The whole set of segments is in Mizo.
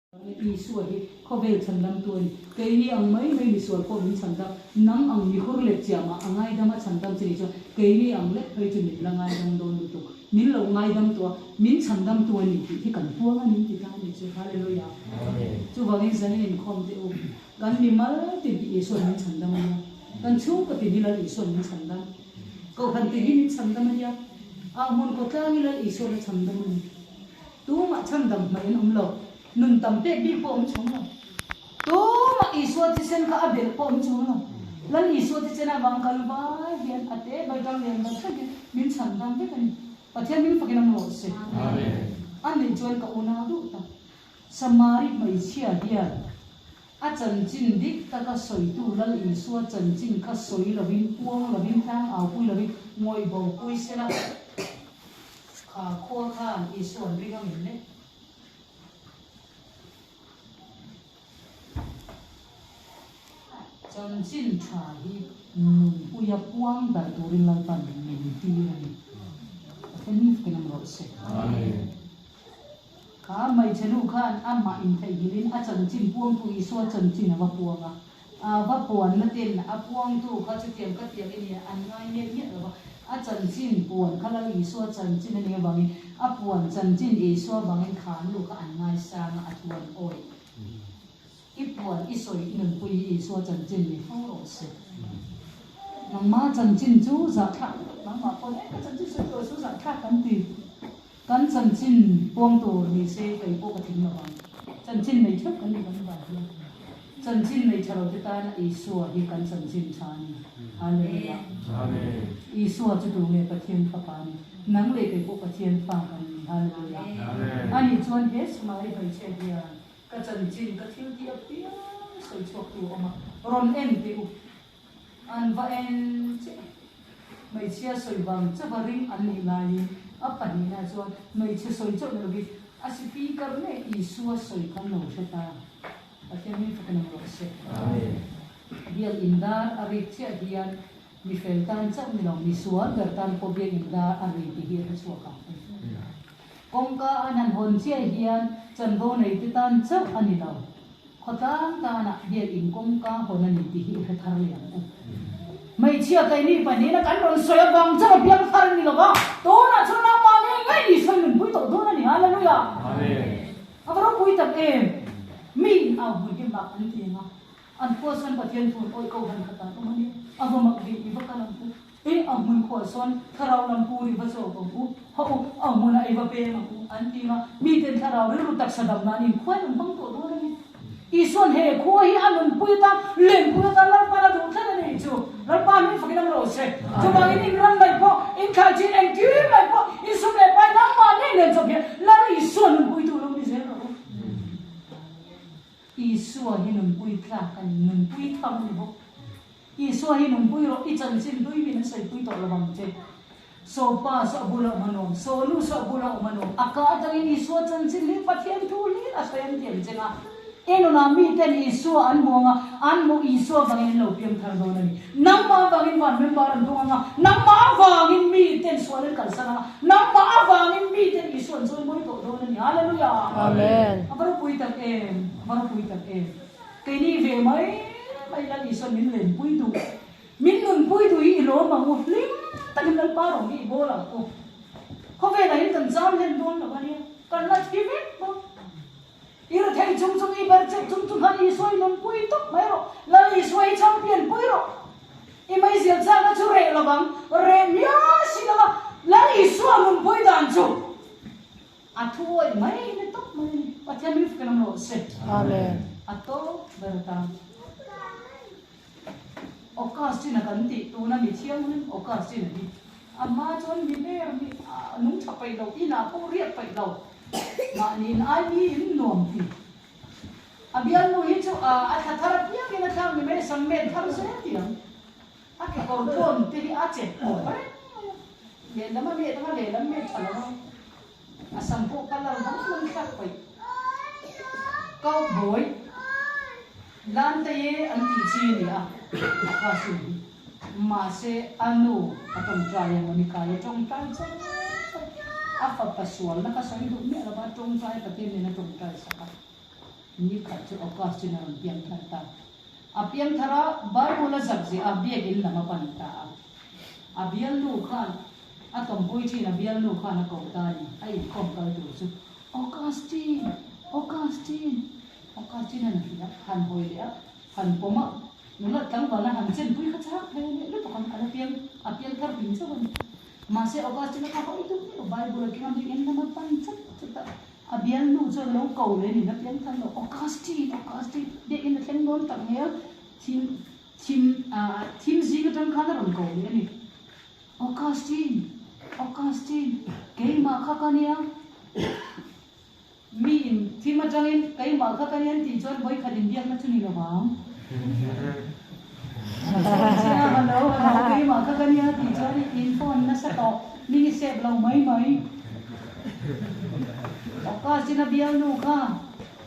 Isua hi khawvel chhandamtu a ni. Keini ang mai mai misual pawh min chhandam, nang ang mi hur leh chiamah a ngaidam a chhandam che ni chuan keini ang lek phei chu min la ngaidam dawn lutuk. Min lo ngaidam tawh a, min chhandamtu a ni tih hi kan puang a ni ti ta a ni chu. Hallelujah! Chuvangin zanin inkhawm teh u, kan mi mal tin hi Isua'n min chhandam a nia, kan chhungkaw tin hi Lal Isua'n min chhandam, Kohhran tin hi min chhandam a nia, a hmun khawtlang hi Lal Isua'n a chhandam a ni. Tumah chhandam hmaih an awm lo. Nun tam pek bik pawh awm chung lo. Tumah Isua thisen kha a belh pawh awm chung lo. Lal Isua thisen avang kal vai hian a te bai tang lian bai thleng hian min chhandam vek a ni. Pathian min fakin awm rawh se. A nih chuan ka unau duh tak. Samari hmeichhia hian a chanchin dik taka sawitu Lal Isua chanchin kha sawi lovin, puang lovin, tlang aupui lovin ngawih bo pui sela. Kha khua khan Isua an ring ang em le? Chanchin tha hi nunpuia puang darh turin Lalpan min tir a ni. Pathian hming fakin awm rawh se. Kha hmeichhe nu khan amah intheihnghilhin a chanchin puangtu Isua chanchin a va puang a. A va puanna ten a puangtu kha chutiang ka tiang i nia an ngai miah miah lo va, a chanchin puan kha Lal Isua chanchin a nih avangin a puan chanchin Isua vangin kha nu kha an ngaisang a, a thu an awih. I puan i sawi i nunpui hi Isua chanchin ni fo rawh se. Nangma chanchin chu zahthlak nangmah pawn e ka chanchin sawi tur chu zahthlak kan ti. Kan chanchin puang tur ni se kei pawh ka tling lo vang. Chanchin nei theuh kan ni kan van hian. Chanchin nei tha lo te tana Isua hi kan chanchin tha a ni. Hallelujah. Isua chu tu nge Pathian fapa a ni. Nang leh kei pawh Pathian fa kan ni. Hallelujah. Ani chuan he Samari hmeichhia hian ka chanchin ka thil tih apiang sawi chhuak tu a awm a, rawn en teh u. An va en chiah a, hmeichhia sawi vang chauha ring an nih laiin a pahnihna chuan hmeichhe sawi chauh ni lovin a speaker ngei Isua sawi kha an lo hre ta. Pathian hming fakin awm rawh se. Biak indar a rik chiah hian mi fel tan chauh ni lo, mi sual ber tan pawh biak indar a ri tih hi a hre chhuak ang. Kawngka an han hawn chiah hian chanvo neite tan chauh a ni lo. Khawtlang tanah biak in kawngka hawn a ni tih hi i hre thar leh ang u. Hmeichhia keini pahnihna kan rawn sawi avang chauh a biak thar a ni lo va, tunah chuan nangmah ngei ngei ni sawi nunpui tawh dawn a ni. Hallelujah! A va ropui tak em! Mi in au hmui hi mak an ti ang a, an khua sawn Pathian thu an awih ko han khat an awm a ni. A va mak ve, i va kal ang u. I a hmun khuah sawn thlarau lam pur i va chawk ang u, haw u, a hmunah i va peng ang u, an ti a. Miten thlarau rilru taksa dam nan inkhuai an hmang tawh dawn a ni. Isuan he khua hi a nunpui atan, lenpui atan Lalpa'n a duh tlat a ni chu. Lalpa hming fakin awm rawh se. Chuvangin in ram mai pawh, in thlai chin engkim mai pawh, in sum leh pai nangmah ngei nen chawp hian Lal Isua nunpuitu lo ni zel rawh u. Isua hi nunpui tlak a ni, nunpui tham a ni bawk. Isua hi nunpui rawh, i chanchin hlui min an sawipui tawh lo ang che. Saw pa saw a bula awm a nuam, saw nu saw a bula awm a nuam, a ka atangin Isua chanchin hlir Pathian thu hlir a sawi an ti ang cheng a. I nunah miten Isua an hmu ang a, an hmuh Isua vangin an lo piang thar dawn a ni. Nangmah avangin van member an tung ang a, nangmah avangin miten sual an kalsan ang a, nangmah avangin miten Isua an chawimawi tawh dawn a ni. Hallelujah! Amen. A va ropui tak em! A va ropui tak em! Keini ve mai mai Lal Isuan min lenpui duh, min nunpui duh hi i lawm ang u, hlim takin Lalpa rawng hi i bawl ang u. Khawvelah hian kan zam hlen dawn lo a nia, kan la thi vek bawk. I ri thei chung chung, i ber chek chung chung khan Isua i nunpui tawp mai rawh, Lal Isua hi champion pui rawh. I meizial chakna chu reh lo vang, reh miah si lo va, Lal Isua nunpui dan chu. A thu awih mai ni tawp mai a ni. Pathian min fak lam rawh se. Amen. A tawp ber atan. Augustine-a kan tih tuna mi thianghlim Augustine-a hi a hma chuan mi ber mi nung tha peih lo, inah pawh riak peih lo, mahniin ai mi in nuam ti. A bialnu hi chu a thla thar apiangin a thlak ni mai a, sam men thar zel ti ang. A kekawr tlawn te hi a chep tawh reng mai a, lehlam a met anga lehlam met tha lo a, a sam pawh colour dang dang thlak paih. Cowboy Lante an tih chi a ni a, a cousin hi. Mahse a nu a tawngtai a, Monica-i a tawngtai char char. A fapa sualna kha sawi duh miah lo va, a tawngtai Pathian nen a tawngtai sak a. Ni khat chu Augustine a rawn piang thar ta. A piang thar a, Bible a zak ziah a, biakinn lam a pan ta a. A bialnu khan, a tawmpui thin a bialnu khan a ko ta a ni, a inkhawm kal tur chu, Augustine! Augustine! Augustine a han hria, han hawi leh a, han pawm a, nula tlangval a han chenpui kha chak hle leh lutuk ang, a la piang, a piang thar hlim chauh a ni. Mahse Augustine a kha hawi duh miah lo, Bible a keng a, biakinn lam a pan chat chat a. A bialnu chuan lo ko leh nin a piang thar lo, Augustine, Augustine, biakinn a thleng dawn tak hmel, thim, thim, ah, thim zing atang khan a rawn ko leh a ni. Augustine, Augustine, keimah kha ka nia. Mi in thim atangin keimah kha ka nia an tih chuan vawikhat inbiakna chu ni lo vang. Hello, hello, keimah kha ka nia tih chuan in phone nasa tawh, mi i sep lo mai mai. Augustine a bialnu kha,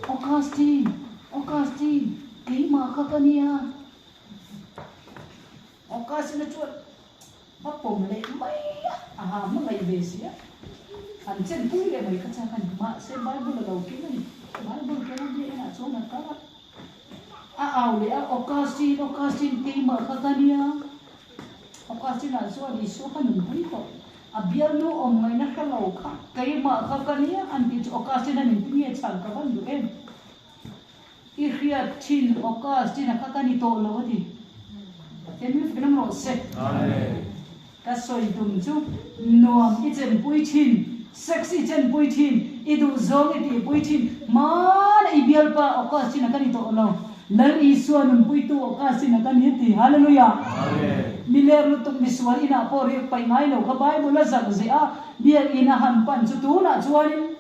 Augustine, Augustine, keimah kha ka nia. Augustine a chuan a pawm leh mai a, a ha hmangaih ve si a, an chenpui leh mai kha chak a ni. Mahse Bible a lo keng a ni, Bible keng a bia enah chuan a kal a. A au leh a, Augustine, Augustine, keimah kha ka nia. Augustine ah chuan Isua kha nunpui tawh. A bialnu awm ngaihna hre lo kha keimah kha ka nia an tih chu Augustine a ninti nge chhan ka van duh em? I hriat thin Augustine a kha ka ni tawh lo a ti. Pathian min fak in rawh se. Ka sawi tum chu nuam i chenpui thin, sex i chenpui thin, i duhzawng i tihpui thin, hmana i bialpa Augustine a ka ni tawh lo. Lal Isua nunpuitu Augustine a ka ni a ti. Hallelujah! Mi ler lutuk misual inah pawh riak paih ngai lo kha Bible a zak zeh a, biakinn a han pan chu tunah chuanin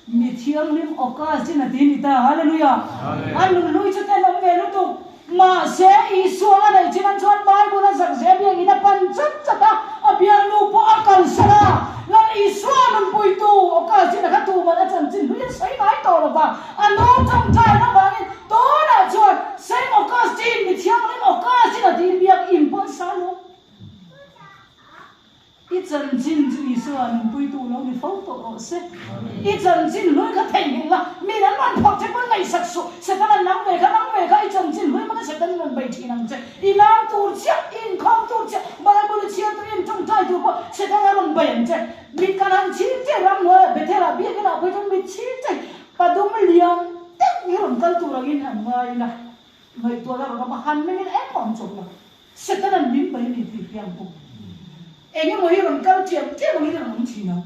Mi thianghlim Augustine a ti ni ta. Hallelujah! A nunhlui chu ten awm ve lutuk. Mahse, Isua a neih chin an chuan Bible a zak zeh biakinn a pan chat chat a, a bialnu pawh a kalsan a. Lal Isua nunpuitu Augustine a kha tuman a chanchin hlui a sawi ngai tawh lo va. A nu tawngtaina avangin tunah chuan Saint Augustine, mi thianghlim Augustine a tiin biakinn pawh an sa lo. I chanchin chu Isua nunpuitu lo ni fo tawh rawh se. I chanchin hlui kha theihnghilh la, min an rawn phawrh che pawn ngaihsak suh. Setana nang ve kha, nang ve kha, i chanchin hlui hmanga Setana rawn bei thin ang che. I lam tur chiah, i inkhawm tur chiah, Bible i chhiar tur, i inṭawngṭai tur pawh Setana rawn bei ang che. Mit kan han chhing che ramhnuaiah Bethel-ah biakinah phei chuan mit chhing che padum lian deuh hi rawn kal tur angin han ngai ila, ngaihtuahna rawn awm a, han mengin engmah awm chawp lo. Setana'n min bai a ni tih hriang pawh eng emaw hi rawn kal ṭiam ṭiam angin a rawn awm ṭhin a.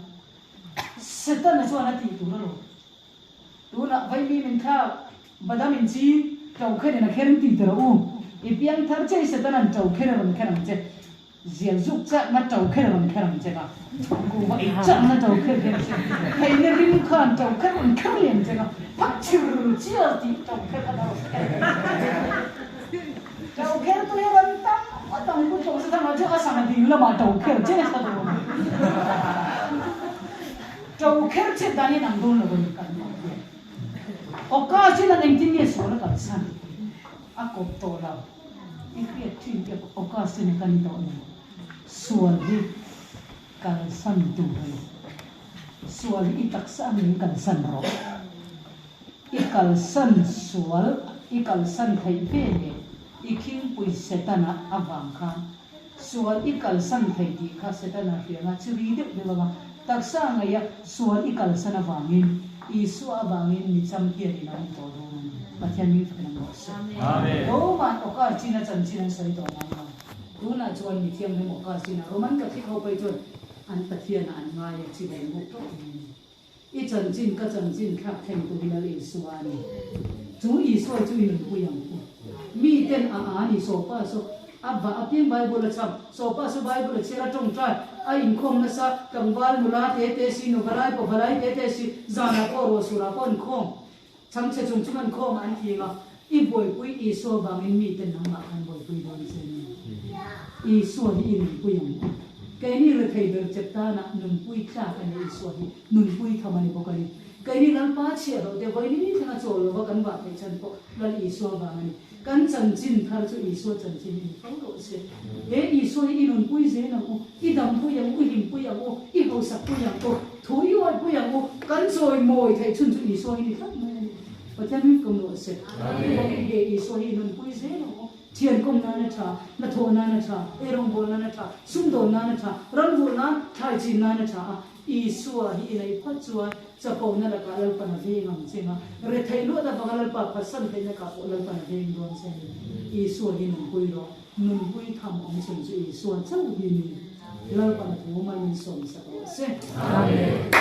Setana chuan a tih tur a rawn. Tunah vaimi min thlak, badam in ching, ṭo kherin a kher in ti tir a u. I piang thar che i Setana'n ṭo kher a rawn kher ang che. Zial zuk chakna ṭo kher a rawn kher ang che ka. Kuhva ei chakna ṭo kher kher che. Theihna rim khan ṭo kher rawn kher lian che ka. Phak chir chiar tih ṭo kher khan a rawn kher. To kher tu hi rawn tam ngawt ang pu Thawksa thangah chu a sangha ding lamah to kher che nasa dawn a ni. To kher che dan in ang dawn lo a ni kan awm hian. Awka chin an engtin nge sual a kalsan a kawp tawh lo i hriat thin te awka chin a kan tawh lo sual hi kalsan tur a ni. Sual hi i taksa ang in kalsan rawh. I kalsan sual i kalsan theih ve leh i khingpui Setana avang khan sual i kalsan thei tih kha Setana hrianga chiri deuh deuh anga taksa ngeia sual i kalsan avangin Isua avangin mi champion in a awm tawh dawn a ni. Pathian hming fakin an rawh se. Roman awkar chin a chanchin an sawi tawh ngai lo. Tunah chuan mi thianghlim awkar chin a Roman Catholic ho phei chuan an Pathianah an ngai a chibai buk tawh a ni. I chanchin ka chanchin thlak thleng tu hi Lal Isua a ni. Chu Isua chu i nunpui ang u. Mi ten a a ni Sawpa saw a va apiang Bible a chham. Sawpa saw Bible a chhiar a tawngtai a inkhawm nasa tlangval nula te te si nu valai pawh valai te te si zanah pawh ruah surah pawh an khawm chhangchhe chung chung an khawm an ti eng a i buaipui Isua vangin mi ten nangmah khan buaipui dawn che ni. Isua hi i nunpui ang u. Keini rethei ber chep tanah nunpui tlak a ni Isua hi. Nunpui tham a ni bawk a ni. Keini Lalpa chhiah loh te vawiin thlenga chawl lova kan vah theih chhan pawh Lal Isua vang a ni. Kan chanchin thar chu Isua chanchin hi ni fo rawh se. He Isua hi i nunpui zel ang u, i dampui ang u, i hlimpui ang u, i hausakpui ang u, thu i awihpui ang u, kan chawimawi theih chhun chu Isua hi ni tlat mai a ni. Pathian hming kum rawh se. Chuvangin he Isua hi nunpui zel ang u. Thian kawm nan a tha, hnathawh nan a tha, eirawngbawl nan a tha, sumdawn nan a tha, ranvulh nan, thlai chin nan a tha a. Isua hi i neih phawt chuan chapona lakah Lalpan a veng ang che nga, retheih luat avanga Lalpa phatsan theihna kah pawh Lalpan a veng dawn che a ni. Isua hi nunpui rawh, nunpui tham awm chhun chu Isua chauh hi ni. Lalpan a thu mal min sawm sak rawh se. Amen.